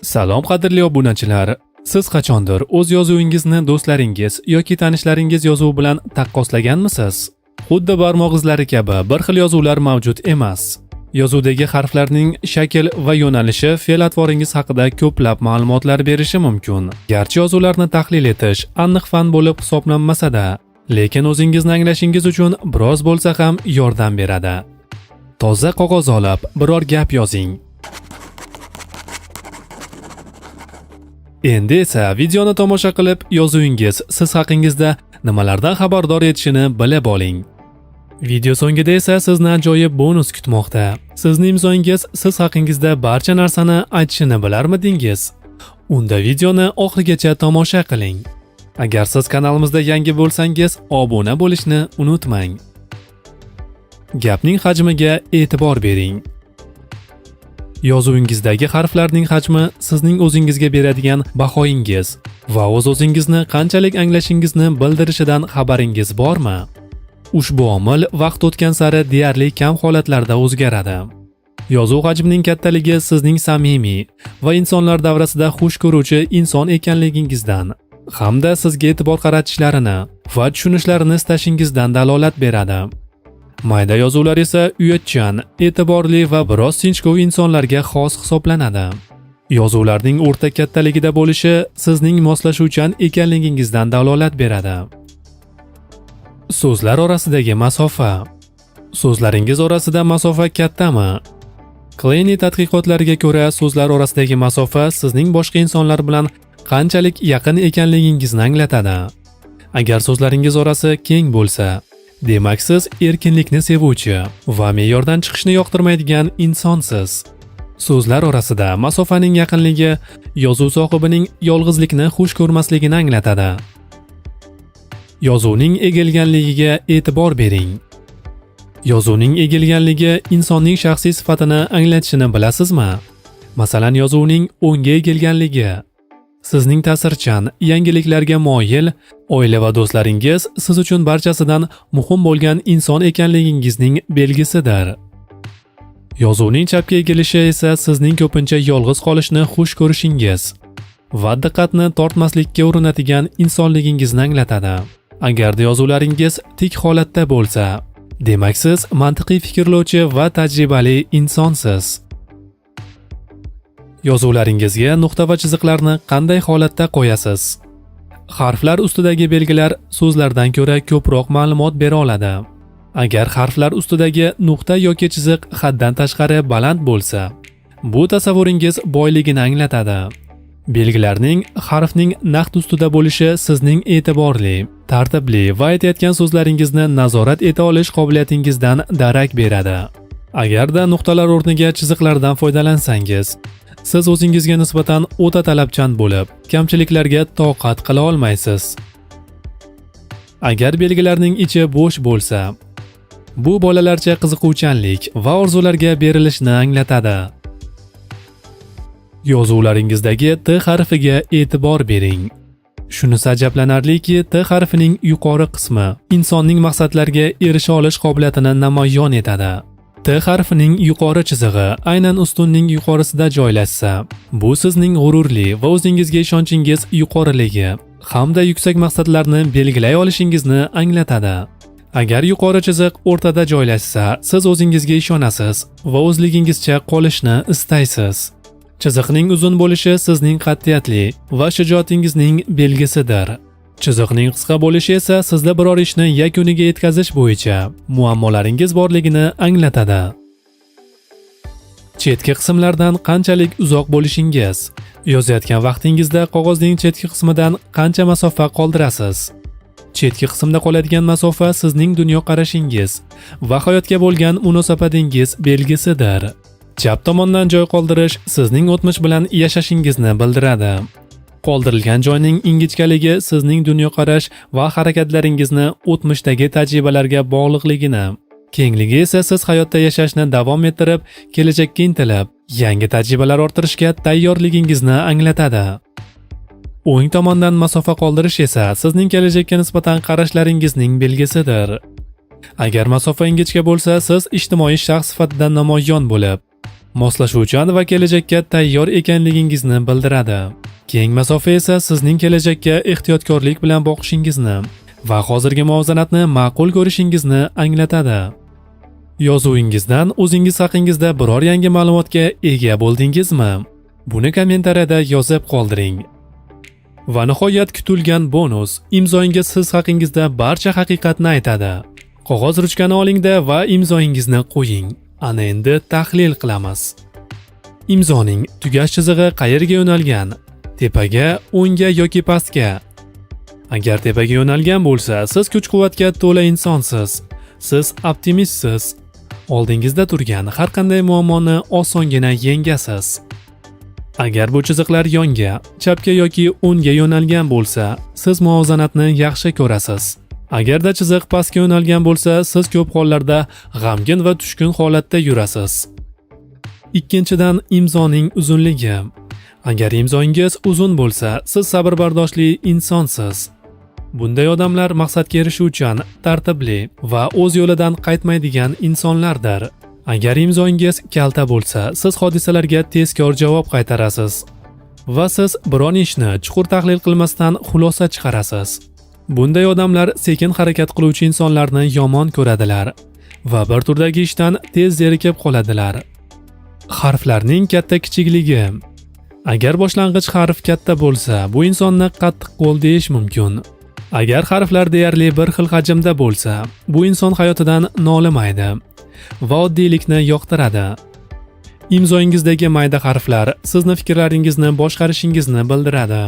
Salom, qadrli obunachilar. Siz qachondir o'z yozuvingizni do'stlaringiz yoki tanishlaringiz yozuvi bilan taqqoslaganmisiz? Xuddi barmoq izlari kabi bir xil yozuvlar mavjud emas. Yozuvdagi harflarning shakl va yo'nalishi fe'l-atvoringiz haqida ko'plab ma'lumotlar berishi mumkin. Garchi yozuvlarni tahlil etish aniq fan bo'lib hisoblanmasa-da, lekin o'zingizni anglashingiz uchun biroz bo'lsa ham yordam beradi. Toza qog'oz olib, biror gap yozing. Endi esa videoni tomosha qilib, yozuvingiz siz haqingizda nimalardan xabardor etishini bilib oling. Video so'ngida esa sizni ajoyib bonus kutmoqda. Sizni imzongiz siz haqingizda barcha narsani aytishini bilarmidingiz? Unda videoni oxirigacha tomosha qiling. Agar siz kanalimizda yangi bo'lsangiz, obuna bo'lishni unutmang. Gapning hajmiga e'tibor bering. Yozuvingizdagi harflarning hajmi sizning o'zingizga beradigan bahoyingiz va o'z-o'zingizni qanchalik anglashingizni bildirishidan xabaringiz bormi? Ushbu omil vaqt o'tgan sari deyarli kam holatlarda o'zgaradi. Yozuv hajmining kattaligi sizning samimiy va insonlar davrasida xush ko'ruvchi inson ekanligingizdan hamda sizga e'tibor qaratishlarini va tushunishlarini istashingizdan dalolat beradi. Mayda yozuvlar esa uyatchan, e'tiborli va biroz sinchkov insonlarga xos hisoblanadi. Yozuvlarning o'rta kattaligida bo'lishi sizning moslashuvchan ekanligingizdan dalolat beradi. So'zlar orasidagi masofa. So'zlaringiz orasida masofa kattami? Kleini tadqiqotlariga ko'ra, so'zlar orasidagi masofa sizning boshqa insonlar bilan qanchalik yaqin ekanligingizni anglatadi. Agar so'zlaringiz orasi keng bo'lsa, demak, siz erkinlikni sevuvchi va me'yordan chiqishni yoqtirmaydigan insonsiz. So'zlar orasida masofaning yaqinligi yozuv sohibining yolg'izlikni xush ko'rmasligini anglatadi. Yozuvning egilganligiga e'tibor bering. Yozuvning egilganligi insonning shaxsiy sifatini anglatishini bilasizmi? Masalan, yozuvning o'ngga egilganligi sizning ta'sirchan, yangiliklarga moyil, oila va do'stlaringiz siz uchun barchasidan muhim bo'lgan inson ekanligingizning belgisidir. Yozuvning chapga egilishi esa sizning ko'pincha yolg'iz qolishni xush ko'rishingiz va diqqatni tortmaslikka urinadigan insonligingizni anglatadi. Agarda yozuvlaringiz tik holatda bo'lsa, demak, siz mantiqiy fikrlovchi va tajribali insonsiz. Yozuvlaringizga nuqta va chiziqlarni qanday holatda qo'yasiz? Harflar ustidagi belgilar so'zlardan ko'ra ko'proq ma'lumot bera oladi. Agar harflar ustidagi nuqta yoki chiziq haddan tashqari baland bo'lsa, bu tasavvuringiz boyligini anglatadi. Belgilarning harfning naq ustida bo'lishi sizning e'tiborli, tartibli va aytayotgan so'zlaringizni nazorat eta olish qobiliyatingizdan darak beradi. Agarda nuqtalar o'rniga chiziqlardan foydalansangiz, siz o'zingizga nisbatan o'ta talabchan bo'lib, kamchiliklarga toqat qila olmaysiz. Agar belgilarning ichi bo'sh bo'lsa, bu bolalarcha qiziquvchanlik va orzularga berilishni anglatadi. Yozuvlaringizdagi T harfiga e'tibor bering. Shunisi ajablanarliki, T harfining yuqori qismi insonning maqsadlarga erisha olish qobiliyatini namoyon etadi. T harfining yuqori chizig'i aynan ustunning yuqorisida joylashsa, bu sizning g'ururli va o'zingizga ishonchingiz yuqoriligi hamda yuksak maqsadlarni belgilay olishingizni anglatadi. Agar yuqori chiziq o'rtada joylashsa, siz o'zingizga ishonasiz va o'zligingizcha qolishni istaysiz. Chiziqning uzun bo'lishi sizning qat'iyatli va shijoatingizning belgisidir. Chiziqning qisqa bo'lishi esa sizda biror ishni yakuniga yetkazish bo'yicha muammolaringiz borligini anglatadi. Chetki qismlardan qanchalik uzoq bo'lishingiz. Yozayotgan vaqtingizda qog'ozning chetki qismidan qancha masofa qoldirasiz? Chetki qismda qoladigan masofa sizning dunyoqarashingiz va hayotga bo'lgan munosabatingiz belgisidir. Chap tomondan joy qoldirish sizning o'tmish bilan yashashingizni bildiradi. Qoldirilgan joyning ingichkaligi sizning dunyoqarash va harakatlaringizni o'tmishdagi tajribalarga bog'liqligini, kengligi esa siz hayotda yashashni davom ettirib, kelajakka intilib, yangi tajribalar orttirishga tayyorligingizni anglatadi. O'ng tomondan masofa qoldirish esa sizning kelajakka nisbatan qarashlaringizning belgisidir. Agar masofa ingichka bo'lsa, siz ijtimoiy shaxs sifatida namoyon bo'lib, moslashuvchan va kelajakka tayyor ekanligingizni bildiradi. Keng masofa esa sizning kelajakka ehtiyotkorlik bilan boqishingizni va hozirgi muvozanatni ma'qul ko'rishingizni anglatadi. Yozuvingizdan o'zingiz haqingizda biror yangi ma'lumotga ega bo'ldingizmi? Buni kommentariyada yozib qoldiring. Va nihoyat kutilgan bonus: imzoyingiz siz haqingizda barcha haqiqatni aytadi. Qog'oz ruchkani olingda va imzoyingizni qo'ying. Ana endi tahlil qilamiz. Imzoning tugash chizig'i qayerga yo'nalgan? Tepaga, o'ngga yoki pastga? Agar tepaga yo'nalgan bo'lsa, siz kuch-quvvatga to'la insonsiz. Siz optimistsiz. Oldingizda turgan har qanday muammoni osongina yengasiz. Agar bu chiziqlar yonga, chapga yoki o'ngga yo'nalgan bo'lsa, siz muvozanatni yaxshi ko'rasiz. Agarda chiziq pastga yo'nalgan bo'lsa, siz ko'p hollarda g'amgin va tushkun holatda yurasiz. Ikkinchidan, imzoning uzunligi. Agar imzoyingiz uzun bo'lsa, siz sabr-bardoshli insonsiz. Bunday odamlar maqsadga erishuvchan, tartibli va o'z yo'lidan qaytmaydigan insonlardir. Agar imzoyingiz kalta bo'lsa, siz hodisalarga tezkor javob qaytarasiz va siz biron ishni chuqur tahlil qilmasdan xulosa chiqarasiz. Bunday odamlar sekin harakat qiluvchi insonlarni yomon ko'radilar va bir turdagi ishdan tez zerikib qoladilar. Harflarning katta kichikligi. Agar boshlang'ich harf katta bo'lsa, bu insonni qattiqqo'l deyish mumkin. Agar harflar deyarli bir xil hajmda bo'lsa, bu inson hayotidan nolimaydi va oddiylikni yoqtiradi. Imzoyingizdagi mayda harflar sizni fikrlaringizni boshqarishingizni bildiradi.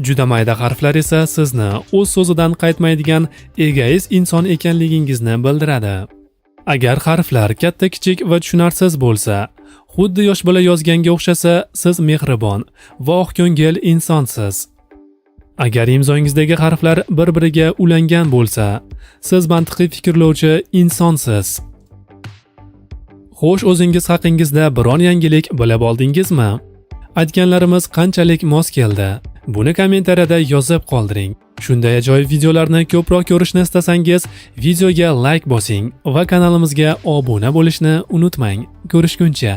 Juda mayda harflar esa sizni o'z so'zidan qaytmaydigan egoist inson ekanligingizni bildiradi. Agar harflar katta kichik va tushunarsiz bo'lsa, xuddi yosh bola yozganga o'xshasa, siz mehribon va oqko'ngil insonsiz. Agar imzoyingizdagi harflar bir-biriga ulangan bo'lsa, siz mantiqiy fikrlovchi insonsiz. Xo'sh, o'zingiz haqingizda biron yangilik bilib oldingizmi? Aytganlarimiz qanchalik mos keldi? Buni kommentariyada yozib qoldiring. Shunday ajoyib videolarni ko'proq ko'rishni istasangiz, videoga like bosing va kanalimizga obuna bo'lishni unutmang. Ko'rishguncha.